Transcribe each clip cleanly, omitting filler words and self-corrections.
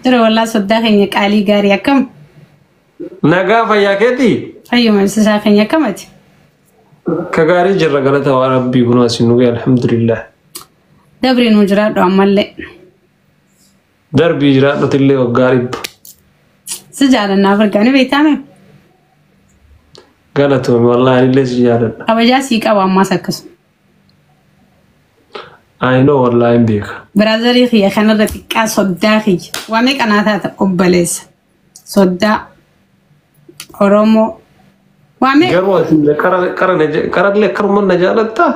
Ture wallaa soddaa keenya qaalii gaarii akkam? Nagaa fayyaa keetii? Fayyuma ibsisaa keenya akkamati? Ka gaarii jirra galata waan rabbii kun asiin nu ga'e alhamdulillah. Dabri nuu jiraadhu ammallee. Darbii jiraadhutillee waggaa 100. Si jaalannaa bargaa ni beektaame? Galatoomi wallaahi anillee si jaaladha. Kabajaa sii qaba ammaas akkasuma. I know wallaahi hin beeka. Biraazarii kiyya kanarra xiqqaa soddaa kiyya. Waa meeqa naa taata obboleessa. Soddaa. Oromoo. Waa meeqa? Garuu ati qarallee akkanuma na jaalattaa?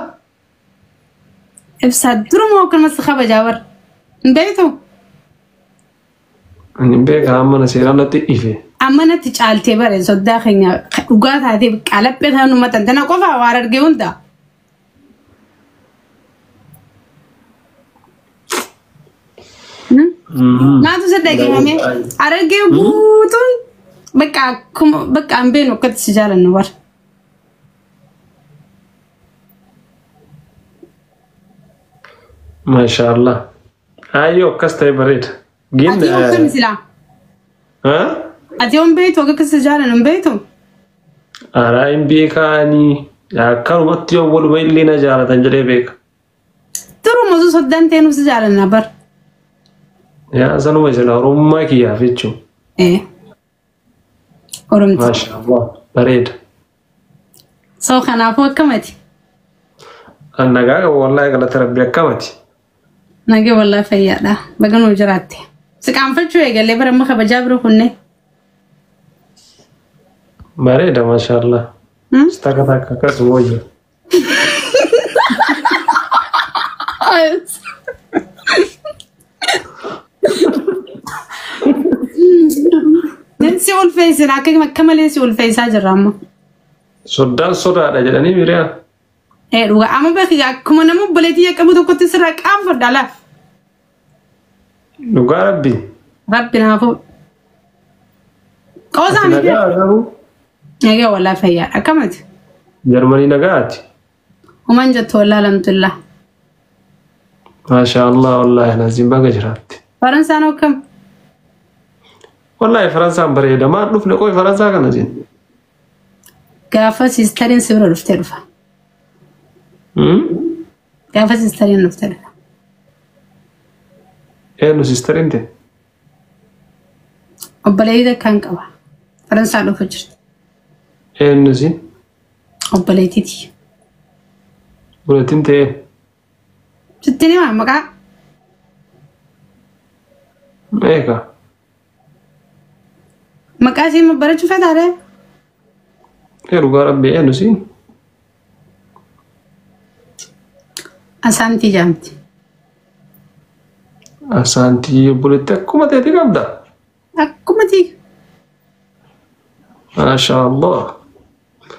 Ibsaa duruma akkanuma si kabajaa bara. Hin beektu? Ani hin beeka amma na seeraan natti ife. Amma natti caaltee bare soddaa keenya dhugaa taatee qalaphee ta'an uummatan tana qofaa waan argee hunda. Naatu si dhagahame argee guutuun bakka akkuma bakka hin beeknu akkatti si jaalannu bara. Maashaallah. Ayyoo akkas ta'e bareeda. Gin Ati yoom kami silaa? Ati yoom beektu akka si jaalannu hin beektu? Araa hin beekaanii akkanumatti yoo waluma illee na jaalatan jedhee beeka. Duruma osoo soddaan ta'e nuuf si jaalanna bara. Yaa sanuma isla oromummaa kiyyaaf jechuun. Ee. Oromti. Maashaallah bareeda. So kanaafuu akkamati? An nagaa qaba wallaahi galata rabbi akkamati. Nagee wallaahi fayyaadha. Baga nuu jiraatte. Si qaanfachuu eegalee bara amma kabajaa bira kunne. Bareeda maashaallah. Takka takka akkas wayya. Si ulfeessina akka akka malee si ulfeessaa jirra amma. Soddaan sodaadha jedhanii miriyaa. Ee dhugaa amma beeki akkuma nama obboleettii qabu tokkotti sirraa qaanfadha laa. Dhugaa rabbi. Rabbi naafuu. Qoosaa miti. Nagaa garuu Nagee wallaahi fayyaadha akkamati? Jarmanii nagaati. Human jettu wallaahi alhamdulillah. Maashaallah wallaahi naziin baga jiraatte. Faransaan akkam? Wallaahi Faransaan bareeda maal dhufne qoy Faransaa kana siin. Gaafa siistariin si bira dhuftee dhufa. Gaafa siistariin dhuftee dhufa. Eenyu siistariin ta'e? Obboleettii takkaan qaba. Faransaa dhufu jirti. Eenyu siin? Obboleettiiti. Obboleettiin ta'e? Sitti himaa maqaa? Meeqa? Maqaa ishee barachuu fedhaadha? Ee dhugaa rabbi eenyu siin? Asaantii jaamti. Asaantii obboleettii akkuma ta'eeti qabda. Akkuma tii. Maashaallah.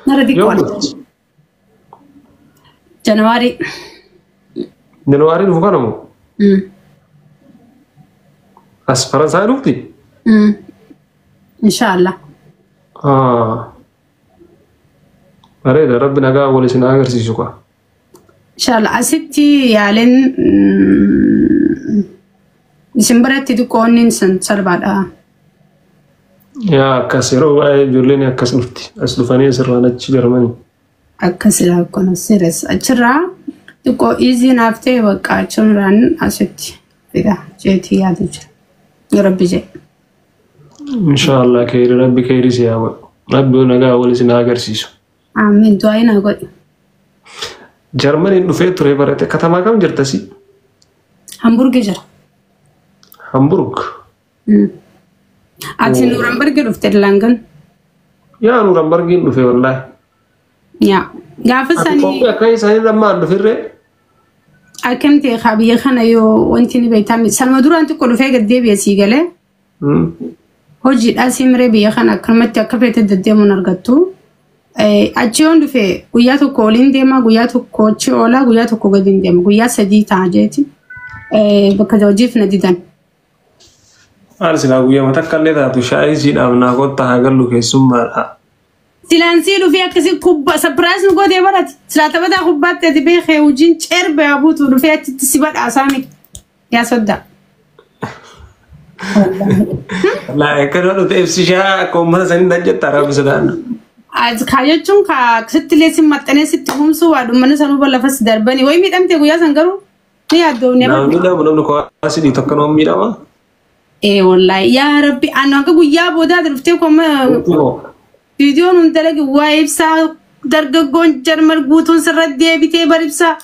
Nara Yoom xiqqoodha. dhufti? Januwaarii. Januwaarii dhufu kana moo? As Faransaay dhufti? Inshaallah. Bareeda rabbi nagaa wal isin agarsiisu kaa. Inshaallah asitti yaaleen isin biratti xiqqoo inni san salphaadha. Yaa akkas yeroo baay'ee ijoolleen akkas dhufti. As dhufanii asirraan achi Jarmanii. Akkas akkana serious achirraa xiqqoo easy naaf ta'e bakka achirraan asitti fida jeetii yaadu jira. Yoo rabbi jedhe. Inshaallah keeyri rabbi keeyri si haa godhu. Rabbi nagaa wal isin agarsiisu. Amiin du'aa naa godhi. Jarmaniin dhufee ture barate katamaa kam jirta si? Hamburgi jira. Hamburg. Ati Nuurambargi dhufte Langan. Yaa Nuurambargiin dhufe wallaahi. Yaa gaafa Ati sanii qophii akka isaanii lammaan dhufirree? akkam ta'e kaa biyya kana yoo wanti ni beektaa sanuma duraan xiqqoo dhufee gad deebi'e sii galee hojiidhaa sii miree biyya kana akkanumatti akka feete deddeemuun argattu. Achi yoon dhufe guyyaa tokko oliin deema guyyaa tokko achi oolaa guyyaa tokko gadi hin deema guyyaa 3 ta'a jeeti bakka hojiif na didan. Maal silaa guyyaa takka illee taatu shaayii sii dhaabnaa kottaa haa gallu keessummaadha. Silaan sii dhufee akkasii kubbaa sapiraayis nu gootee barate silaa taphataa kubbaatti ati beekee hojiin cerbe haa buutu dhufee achitti si badhaasaa miti yaa soddaa. Laa akka dhufte ibsishaa akka uummata sanii nan jetta rabbi sodaannu. Kaa jechuun kaa sitti illee si maxxanee sitti humsuu waa dhummanni sanuu lafas darbanii wayi miidhamte guyyaa san garuu ni yaaddoofne. Nama miidhamu namni kuwaasii dhiitu akka nama miidhama. Ee wallaahi yaa rabbi anu akka guyyaa boodaa dhuftee koma viidiyoon hun dalagi waa ibsaa dargaggoon jarmal guutuun sirra deebitee bar ibsaa.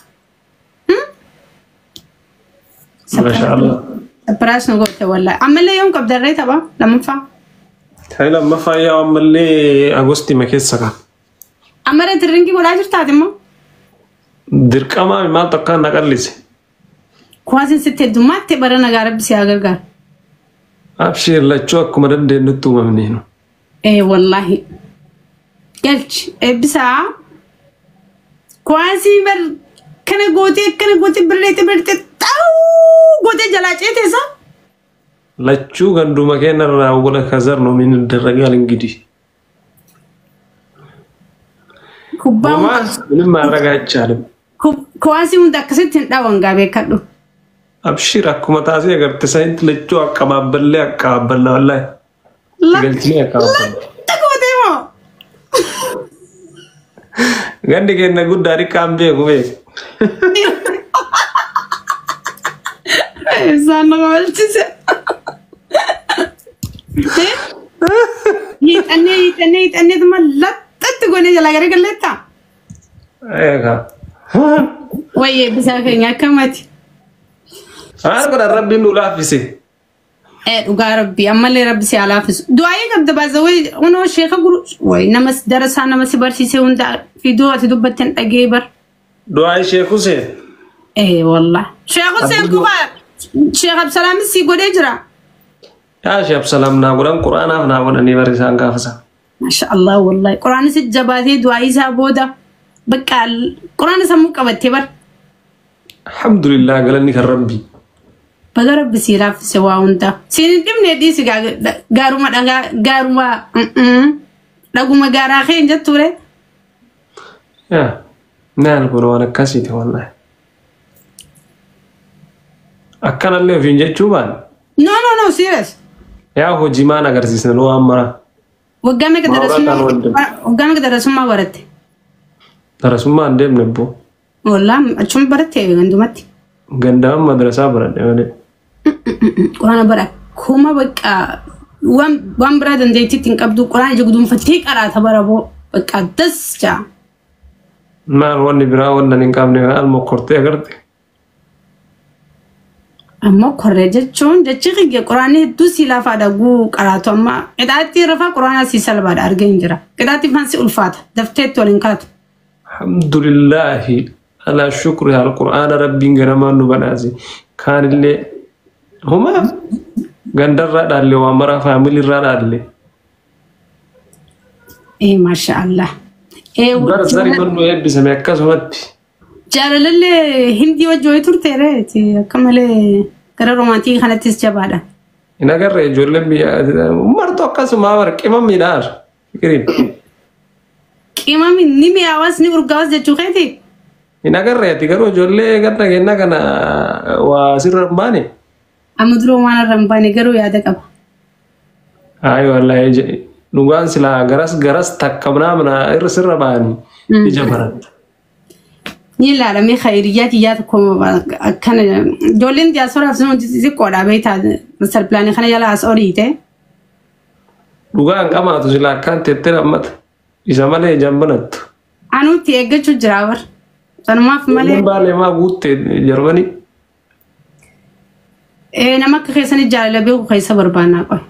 Maashaallah. Sapiraas nu goote wallaahi. Ammallee yoom qabdarree tapha lammaffaa. Kan lammaffaa yaa ammallee Agostii ma keessa ka. Ammallee tirrinkii godhaa jirtaati immoo. Dirqamaa maaltu akka na qallise. Kuwaasiin sitti heddummaatti bara nagaa rabbi si haa gargaaru. Abshiir lachuu akkuma dandeenyutti uumamneenu. Ee wallaahi. Galchi eebbisaa. Kuwaasii bar kana gootee akkana gootee birreete birreete xaawuu gootee jalaa ceeteessa. Lachuu ganduma keenyarraa wala kazar ነው ምን ይደረጋል እንግዲህ። Kubbaa ምንም ማድረግ አይቻልም። kuwaasii hunda akkasitti hin dhawan gaa beekadhu. Abshir akkuma taasee agarte sanitti lachuu aqabaabballee aqabaaballa wallahi. Galchinee aqabaaballa. Latta gootee moo? Gandi keenya guddaa xiqqaan beeku beeku. Isaan nama balchise. Hiixannee hiixannee hiixannee tuma laxxatti goonee jalaa gara galleettaa? Eegaa. Wayyee eebbisaa keenya akkamati? Maal godhan rabbiin nu laaffise. Ee dhugaa rabbii ammallee rabbi si haa laaffisu. Du'aayee qabda baasa wayi unoo sheeka guru wayi nama darasaa nama si barsiise hunda fiduu ati dubbatten dhagee bar. Du'aa Sheek Huseen. Ee wallah. Sheek Huseen kuba Sheek Absalaamis si godhee jira. Yaa Sheek Absalaam naa godhan quraanaaf naa godhanii bari isaan gaafasa. Masha Allah wallahi. Quraanni si jabaatee du'aa isaa booda bakka quraana sammuu qabattee bar. Alhamdulillah galanni kan rabbii. Baga rabbi si laaffise waa hunda. Siin hin dhibne dhiisi gaaruma dhagaa gaaruma dhaguma gaaraa kee hin jetture. Yaa maal kun waan akkasiiti wallahi. Akkanallee ofiin jechuu baane. No no no serious. Yaa hojii maan agarsiisna nu waan mara. Waggaa meeqa Maawraa kan wandin. darasummaa waggaa meeqa darasummaa baratte? Darasummaa hin deemne boo. Wallah achuma baratte gandumatti. Gandaan madrasaa baradhe malee. Quraana bara kuma bakka waan biraa dandeettiitti hin qabdu quraana ija guduunfattee qaraata bara boo bakka das jaa. Maal wanni biraa wannan hin qabne maal mokkortee agarte. Ammoo korree jechuun jechi kiyya quraanni hedduu si lafaadha guu qaraatu amma qixaatti rafaa quraana si salphaadha argee hin jira. Qixaatti fansi ulfaata dafteetti waliin kaatu. Alhamdulillahi ala shukri al qur'aana rabbiin ganamaan nu badhaase. Kaanillee huma gandarraa dhaalle waan maraa faamiliirraa dhaalle. Ee maasha Allah. Ee Bara sari mannu eebbisame akkasumatti. Jaalalallee hindii wajji wayii turteere akka malee gara romaantii kanattis jabaadha. Hin agarre ijoolleen biyya martu akkasuma bara qima miidhaar. Fikiriin. Qimami ni mi'aawas ni urgaawas jechuu keeti. Hin agarre ati garuu ijoollee ganna kenna kana waa sirra hin baane. Amma duroo waan irra hin baane garuu yaada qaba. Ayi wallahi dhugaan silaa garas garas takka mana irra sirra baani ija baratta. Ni ilaalamee khayiriyyaa tiyyaa tokko akkana ijoolleen diyaasporaaf sun xixiqqoodha beektaa masal pilaanii kana jala as oliite. Dhugaan qamaatu silaa akkaan teettee lammata. Isa malee ijaan banattu. Anuutti eeggachuu jira bar. Sanumaaf malee Ijoolleen baalee maa guutte Jarmanii. Nama akka keessanii jaalala beeku keessa barbaannaa qoy.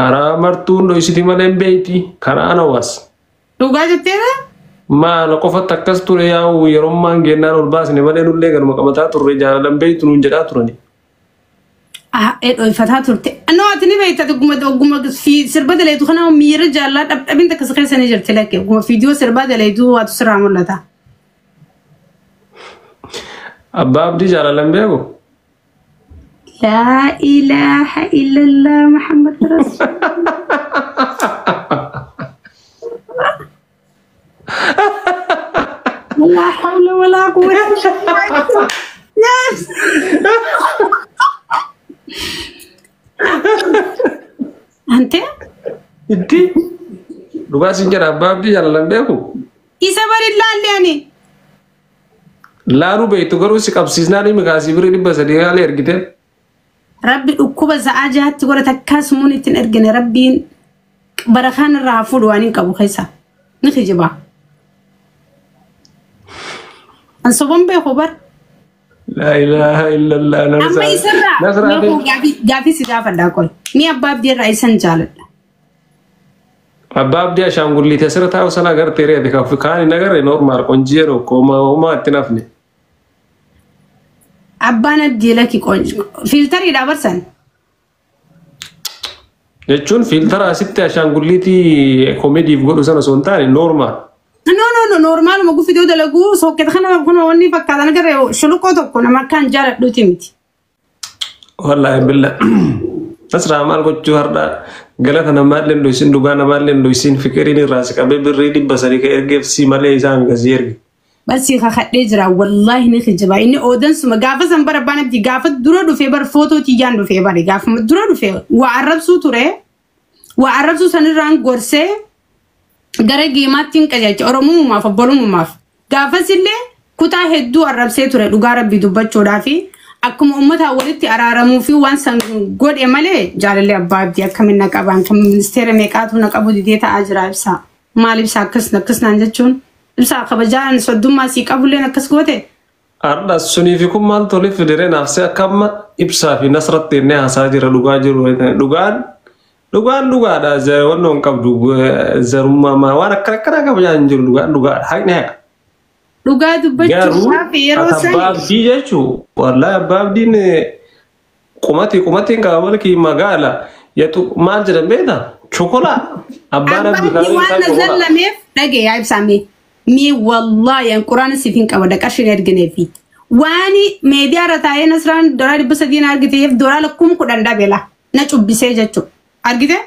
Araa martuun dhoysiti malee hin beeyti. Karaa hawaas. Dhugaa jetteera? Maal qofatti akkas ture yaa'u yeroo gennaan ol baasne malee nullee ganuma qabataa turre jaalalan beeytu nuun jedhaa turani. Ee dhoyfataa turte. No ati ni beekta dhuguma sirba daleetu kana miira jaalala dhabdhabin takkas keessa ni jirti lakke. Dhuguma viidiyoo sirba daleetu waatu sirraa mul'ata. Abbaa Abdii jaalalan beeku? لا إله إلا الله محمد رسول لا حول ولا قوة إلا بالله. Ante? Itti dhugaa sin jedha abbaa abdii jaalalan beeku. Isa bari laalle ani. Laaluu beektu garuu si qabsiisnaan himi kaasii birrii 300 haala ergite. Rabbi dhukkuba sa'aa 6tti godhata akkasumuun ittiin ergine rabbiin barakaan irraa fuudhu waan hin qabu keessa. Ni kijiba. An soban beeku bar. Laa ilaaha illallah. Amma isarraa gaafii si gaafadhaa qoy. Ni abbaa abdii irraa isan jaaladha. Abbaa abdii ashaangulliitii asirra taa'u sana agartee reete kan kaan hin agarre normaal qonjii tokko homaa itti nafne. Abbaan abdii lakki fiiltariidhaa barsan. Jechuun fiiltara asitti ashaangulliitii koomediif godhu sana osoo hin taane normaal. No no no normaaluma guffitoo dalaguu sookkeeta kana kun wanni fakkaatan agarre shuluqoo tokko nama akkaan jaaladhuuti miti. Wallaahi billa. Nasraa maal gochuu har'a galata namaallee dhoysin dhugaa namaallee dhoysin fikiriin irraa si qabee birrii 300 ka ergeef si malee isaan gasii erge. Barsi kakadhee jira wallaahi ni kijiba inni oodansuma gaafa san bara abbaan abdii gaafa dura dhufee bar footoo tiyyaan dhufee bare gaafa dura dhufee waa arrabsuu ture waa arrabsuu sanirraan gorsee gara geemaatti hin qajeelche oromummaaf obbolummaaf gaafas illee kutaa hedduu arrabsee ture dhugaa rabbii dubbachuudhaa fi akkuma uummataa walitti araaramuu fi waan san godhe malee jaalallee abbaa abdii akkamiin na qaban kan ministeera meeqaatu na qabu didee ta'aa jira ibsaa maal ibsaa akkas akkas naan jechuun ibsaa kabajaan soddummaa sii qabulleen akkas goote. Har'a sunii fi kun maal toliif fidire naafsee akka amma ibsaa fi nasratti innee haasaa jira dhugaa jiru dhugaan dhugaan dhugaadha wanni hin qabdu zarummaa waan akkana akkanaa kabajaan hin jiru dhugaan dhugaadha haqni haqa. Dhugaa dubbachuudhaaf yeroo san. Abbaa abdii jechuun wallaahi abbaa abdiin qumati qumatiin qaba malki magaala yatu maal jedhan beektaa chokolaa abbaan abdii kan waan na zallameef dhagee yaa ibsaame mi wallaahi an quraana siif hin qaba qarshii ergineefi waan meediyaa irra taa'ee nasraan doolaa 300 na argiteef doolaa 10,000 dhabela na cubbisee jechuudha argite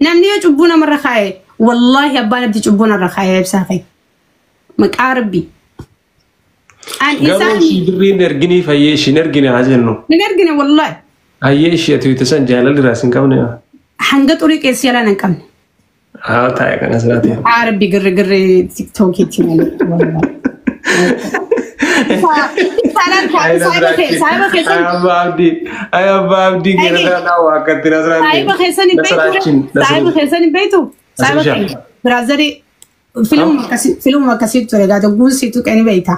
namni yoo cubbuu namarra kaa'e wallaahi abbaan abdii cubbuu narra kaa'e ibsaa fa'i maqaa rabbii. Garuu ishii birriin erginii fayyee ishiin ergine haa jennu. Hin ergine wallaahi. Hayyee ishii ati wayita san jaalalli irraa sin qabne. Hanga xurii qeessi jalaan hin qabne. Haa taa'e kana siraati. Haa rabbi girri girri tiktookiitti malee. Abbaa abdii keessa naa akkatti nasiraan. Saayiba keessan hin beektu. Saayiba keessan hin beektu. Saayiba keessa. Biraazarii filmuma akkasii ture gaata guusiitu qani beekta.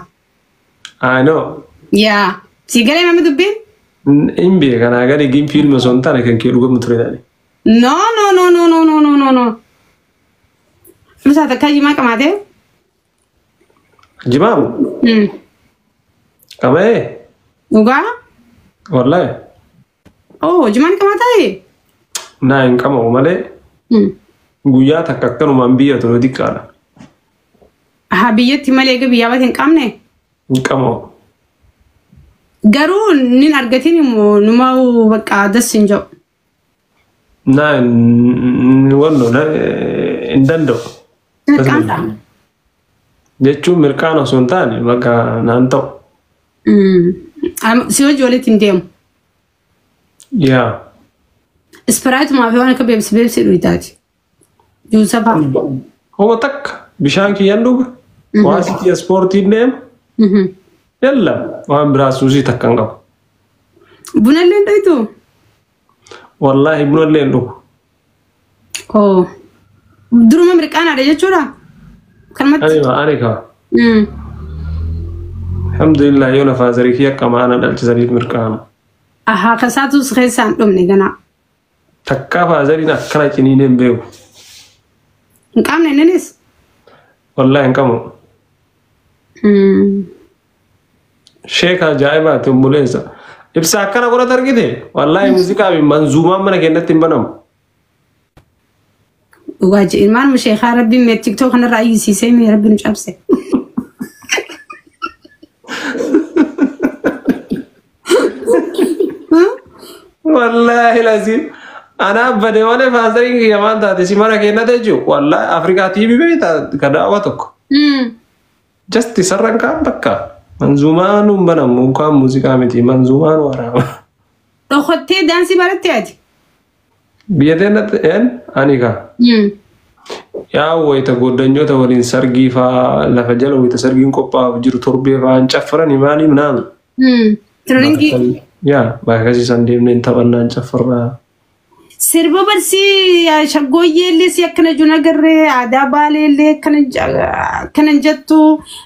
I know. Yaa si galee nama dubbiin? Hin beekan gadi gin fiilmi osoo hin taane kan kee dhugamu ture taane. No no no no no no no no no. Musaa takkaa jimaa qamaatee? Jimaa? Qama'ee? Dhugaa? Wallaahi. Oh jimaan qamaataa? Naa hin qama'u malee. Guyyaa takka akkanumaan biyya ture xiqqaadha. Haa biyyatti malee egaa biyyaa baate hin qabne? Hin qama'u. Garuu nin argatin immoo numa bakka das hin jedhu. Naa wanno hin danda'u. Mirqaan Jechuun mirqaan osoo hin taane bakka naan ta'u. Si hojii walitti hin deemu. Yaa. Ispiraayitumaa fi waan akka beebsi beebsi dhuyitaati. Juusa fa'a. Homa takka bishaan kiyyaan dhuga. Waan sitti ispoortiin deema. Yalla waan biraa suusii takka hin qabu. Buna illee hin dhuytu? Wallaahi buna illee hin dhugu. Oo. Duruma mirqaanaadha jechuudha? Kanumatti. Ani qaba. Alhamdulillah yoo lafaa zarii kiyya qamaana dhalchisaniif mirqaana. Ahaa kasaatus keessaan dhumne ganaa. Takkaa faazariin akkana ciniinee hin beeku. Hin qabne inninis? Wallaahi hin qabu. Sheeka ajaa'ibaati obboleessa. Ibsa akkana godhata argite wallaahi muuziqaa fi manzuumaan mana keenyatti hin banamu. Dhugaa jedhe ilmaan sheekaa rabbiin mee tiktook kanarraa iyyisiisee mee rabbiin nu cabse. Wallaahi laziim. Anaa bade malee faazariin kiyya maal taate si mana keenyatti jechuun wallaahi Afrikaa TV beektaa ka daawwa tokko. Just sarran kaan bakka manzuumaan hin banamu kaan muuziqaa miti manzuumaan waraaba. Dhokottee daansii barattee ati? Biyya teenatti een ani kaa. Yaa wayita goddanyoota waliin sargii faa lafa jala wayita sargiin qophaa'uuf jiru torbee faa hin caffarani maaliif naam. Tiriringii. Yaa bakka akkasiisan deemnee hin taphannaa hin caffarraa. Sirba barsii shaggooyyeellee si akkana jiru agarree aadaa baaleellee akkana hin jettu.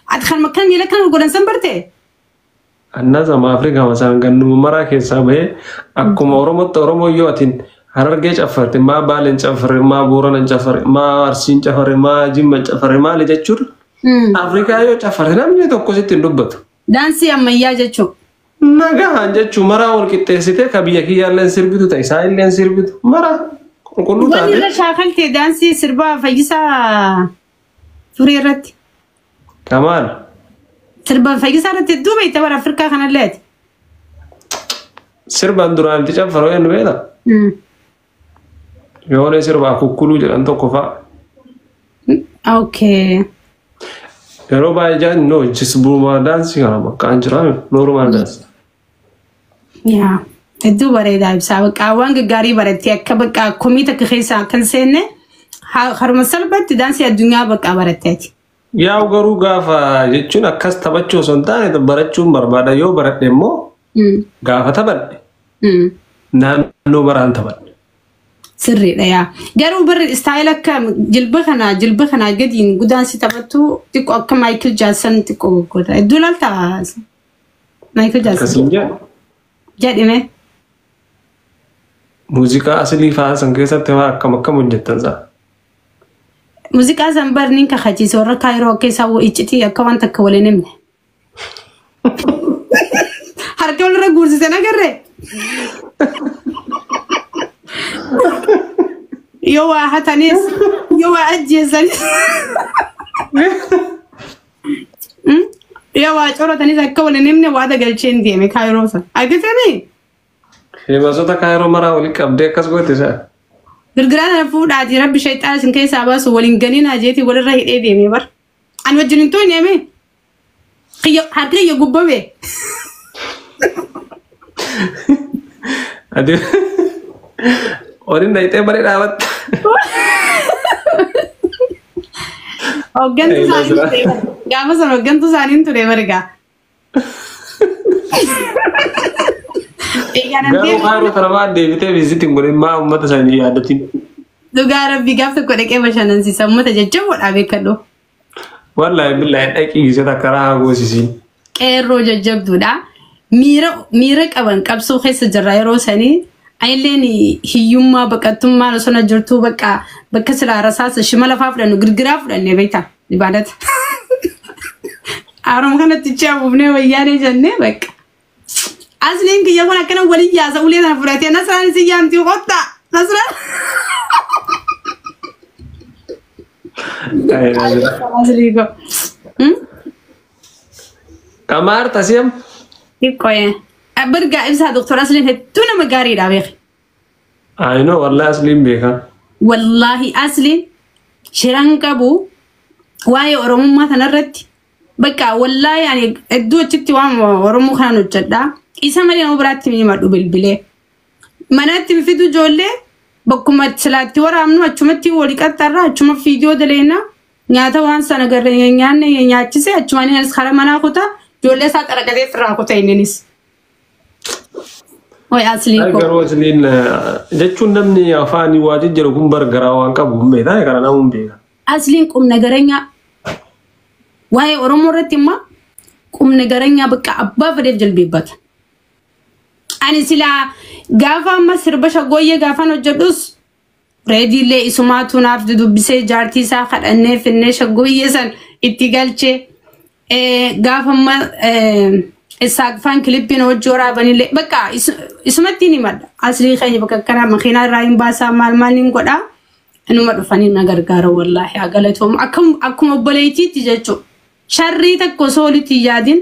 Ati kan makkan miila kana godhan san barte? Annaa Afrikaa masaan gannuma maraa keessaa bahee akkuma Oromootti Oromoo yoo atiin Harargee caffarte maa Baaleen caffarre maa Boorana caffarre maa Arsiin caffarre maa Jimma caffarre maali jechuudha. Afrikaa yoo caffarte namni tokko sitti hin dubbatu. Daansii ammayyaa jechuudha. Nagaan jechuun maraa wal qixxeessitee ka biyya kiyyaallee sirbitu ta'e isaan sirbitu maraa qulqulluu Wanni taate. irra shaakaltee daansii sirbaa Fayyisaa Furii irratti. Kamaal. Sirba Fayyisaa irratti hedduu beekta bara Afrikaa kanallee ati. Sirbaan duraan itti caffaru eenyu beektaa? Yoonee sirba akukkuluu jedhan tokko fa'a. Okay. Yeroo baay'ee jaan no jisbuuma daansii kana maqaan jira normal daansii. Yaa hedduu bareedaa ibsaa bakka waan gaggaarii barattee akka bakka komii takka keessaa kan seenne haruma salphatti daansii addunyaa bakka baratteeti. Yaa garuu gaafa jechuun akkas taphachuu osoo hin taane barachuun barbaada yoo baradhe immoo gaafa taphadhe naannoo baraan taphadhe. Sirriidha yaa. Garuu barri istaayil akka jilba kanaa gadiin gudaansii taphattu xiqqoo akka Maayikil Jaaksan xiqqoo goota. Hedduu ilaaltaa Maayikil Jaaksan Akkasiin jedhu jedhime. muuziqaa asilii fa'aa san keessatti fa'aa akkam akkam hojjettan sa'a. Muuziqaa san barniin kakachiise warra Kaayiroo akka isaa iccitii akka waan takka waliin himne. Harka walirra guursise agarree? Yoo waa hatanis yoo waa ajjeesanis yoo waa coratanis akka waliin himne waa dagalcheen deeme Kaayiroo san. Argitanii? Himasota Kaayiroo maraa waliin qabdee akkas goote sa'a. Girgiraa sana fuudhaatii rabbi shayxaana isin keessaa baasu waliin ganiinaa jeetii walirra hidhee deeme bar. Ani wajjin hin toone ame. Harki kiyya gubbame. Ati waliin dhayitee baree dhaabatta. Hooggantuu isaanii ture. Gaafa sana hooggantuu isaanii ture bargaa. Egaa nan Garuu deemu. Kaayiroo kana maa deebitee viizitiin godhin maa uummata isaanii yaadatin. Dhugaa rabbi gaaf tokko dhaqee bashannansiisa uummata jajjaboodha beekadhu. Wallaahi billaahi dhaqii gisee takka rahaa goosisiin. Qeerroo jajjabduudha. Miira qaban qabsoo keessa jirra yeroo sanii. Anilleen hiyyummaa baqattummaan osoo na jirtuu bakka bakka silaa rasaasa shimala fa'aa fudhannu girgiraa fudhannee beektaa ibaadata. Haaroma kanatti ce'amuufnee wayyaanee jennee bakka. Asliin kiyya kun akkana waliin yaasa ulee sana fudhatee Nasraan isin yaamti qottaa Nasraan. Aslii ko. Qamaar tasiyam. Xiqqooyee. Bargaa ibsaa Doktor Asliin hedduu nama gaariidha beeki. Ayinoo wallaahi asliin beekaa. Wallaahi asliin shiran qabu waa'ee Oromummaa kanarratti bakka wallaahi ani hedduu achitti waan Oromoo kanaan hojjedha. Isa malee nama biraatti ni himadhu bilbilee. Manatti fidu ijoollee bakkuma silaatti waraabnu achumatti walii qaxxarra achuma fiidiyoo daleena nyaata waan sana garree nyaanne nyaachise achumaan innis karaa manaa kuta ijoollee isaa xaraqatee firraa kuta inninis. Wayi aslii koo. Garuu asliin jechuun namni afaanii waa jijjiiru kun bargaraa waan qabu hin beekaa kana nama hin beeka. Asliin qubna garanyaa waa'ee Oromoo irratti immoo qubna garanyaa bakka abbaa fedheef jilbeebbata. Ani silaa gaafa amma sirba shaggooyyee gaafan hojjedhus reediillee isumaatu naaf dubbisee jaartii isaa kadhannee finnee shaggooyyee san itti galchee gaafa amma isaaqfaan kilippiin hojii waraabanillee bakka isumatti ni himadha. Aslii keenya bakka akkanaa makiinaa irraa hin baasaa maal maal hin godhaa. Inuma dhufanii na gargaara wallaahi haa galatoomu. Akkuma obboleettiitti jechuudha. Sharrii tokko osoo walitti hin yaadin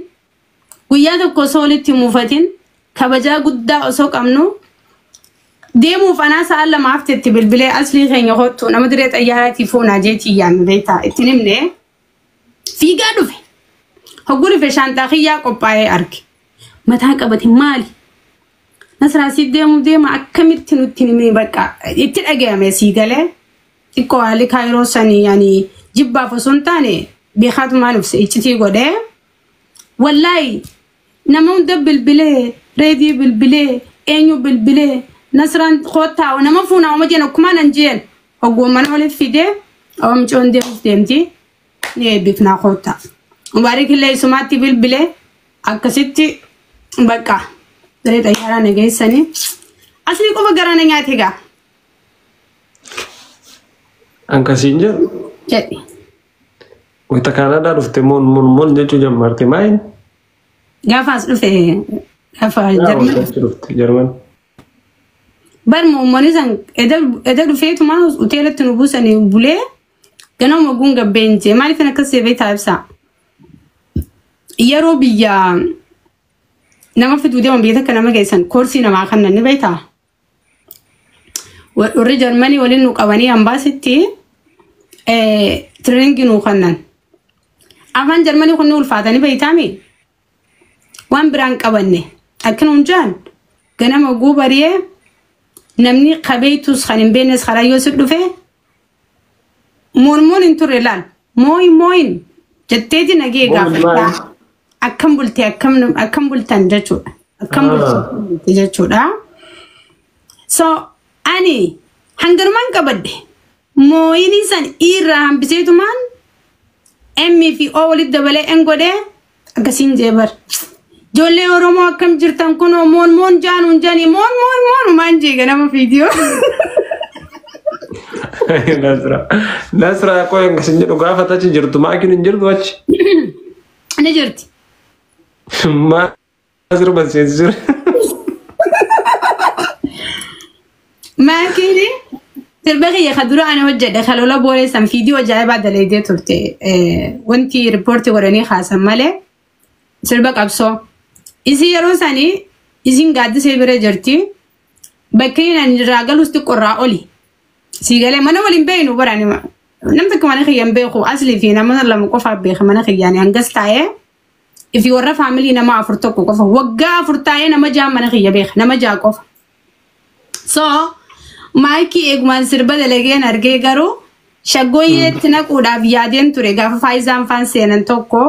guyyaa tokko osoo walitti hin muufatin kabajaa guddaa osoo qabnu deemuuf anaa sa'a lamaaf jetti bilbilee aslii keenya kottu nama diree xayyaaraatii foonaa jeetii yaame beektaa ittiin himne fiigaa dhufe. Hogguu dhufe shaanxaa kiyyaa qophaa'ee arge. Mataa qabate maali? Nasraa si deemu deema akkamitti nutti himee bakka itti dhagayame sii galee xiqqoo haalli kaayiroo sanii yani jibbaaf osoo hin taane beekaatumaan of iccitii godhee wallaahi nama hunda bilbilee reedii bilbilee eenyu bilbilee Nasraan kottaa nama fuunaa uma jeen akkumaan an jeen ogummaa waliif fidee oomcoon deemuuf deemti ni eebbifnaa kottaa. Mubaarik illee isumaatti bilbilee akkasitti bakka daree xayyaaraa na geessanii asli qofa garaa na nyaate gaa Ankasiin jedhu jedhi. wayita Kaanadaa dhufte moon moon moon jechuu jammarte maayin? Gaafa as dhufe gaafa Jarman Wayita dhufte Jarman. bar moommoonni san eda dhufeetuma hoteelatti nu buusanii bulee ganama guun gabbeen jee maaliif akkas seebee taa'ibsaa. Yeroo biyya nama fiduu deeman biyya takka nama geessan koorsii namaa kennan ni beektaa. Warri Jarmanii waliin nu qabanii ambaasitti tiriingii nu kennan. Afaan Jarmanii kun ni ulfaatanii beektaami. Waan biraan qabanne akkana jaan ganama guubariyee namni qabeetus kan hin beeknes karaa yoo si dhufe mormoon hin turre laal mooyin mooyin jetteeti nagee gaafadha. Akkam bulte akkam bultan jechuudha. Akkam bulte jechuudha. So ani hanganumaan qabadde mooyinii san irraa hambiseetumaan M fi O walitti dabalee N godhee akkasiin jee bar. Ijoollee Oromoo akkam jirtan kunoo moon moon jaanuun jaanii moon moon moonumaan jee ganama viidiyoo. Nasra. Nasra qoy akkasiin jedhu gaafa achi jirtu maakiin hin jirtu achi. Ni jirti. Maa sirba seensisire. Maakiin sirba kiyya ka dura ani hojjedhe ka lola booleessan viidiyoo ajaa'ibaa dalaydee turte wanti riippoortii godhanii kaasan malee sirba qabsoo. Isii yeroo sanii isiin gaaddisee bira jirti. Bakki ani irraa galus xiqqoorraa oli. Sii galee mana waliin beeknu barani nam tokko mana kiyyan beeku aslii fi nama lama qofaaf beeka mana kiyyaani hangas taa'ee ifi warra faamilii nama afur tokko qofa waggaa afur taa'ee nama ja'a mana kiyya beeka nama ja'a qofa. So maayikii eegumaan sirba dalageen argee garuu shaggooyyeetti naquudhaaf yaadeen ture gaafa faayizaan faan seenan tokko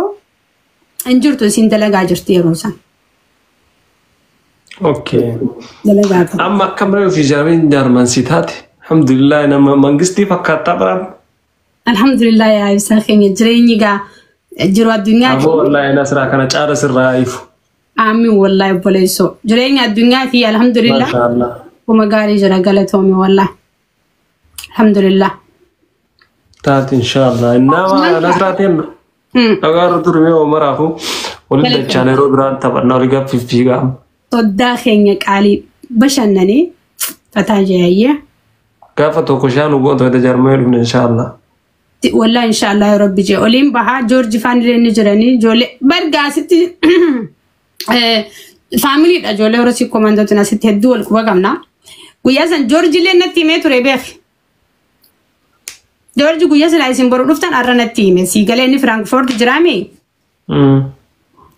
hin jirtu isiin dalagaa jirti yeroo san. Okay. Dalagaa turte. Amma akkam reefu fi jaarmiin jaarman si taate. Alhamdulillah nama mangistii fakkaattaa baraan. Alhamdulillah yaa ibsaa keenya jireenyi gaa jiru addunyaa. Ammoo wallaahi Nasraa kana caala sirraa ifu. Aamin wallaahi obboleessoo jireenya addunyaa fi alhamdulillah. Maashaallah. Kuma gaarii jira galatoomi wallaahi. Alhamdulillah. Taate inshaallah. Innaa Nasraa teenna. Dhagaarra turme maraafu waliin dachaan yeroo biraan taphannaa olii gaaffii fiigaa. Soddaa keenya qaalii bashannanii fataa jeeyyee. Gaafa tokko shaan ugoota wayita jaarmee dhufne inshaallah. Wallaahi inshaallah yoo rabbi jee oliin bahaa Joorji faan illee ni jiranii ijoollee bargaa asitti faamiliidha ijoollee horosii komandootiin asitti hedduu wal quba qabna. Guyyaa san Joorji illee natti himee ture beek. Joorji guyyaa silaa isin boru dhuftan har'a natti hime sii galee inni Firaankifoort jiraame.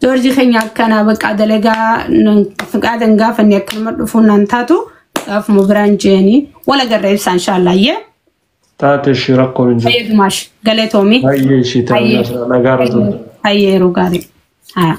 Joorji keenya akkanaa bakka dalagaa fiqaadan gaafanne akkanuma dhufuun naan taatu gaafuma biraan jeeni wal agarra ibsaa inshaallah yee. Taate ishii rakkoon hin jiru. Fayyadumaash galatoomi. Baay'ee ishii taate nagaarra turte. Hayyee yeroo gaarii. Haa.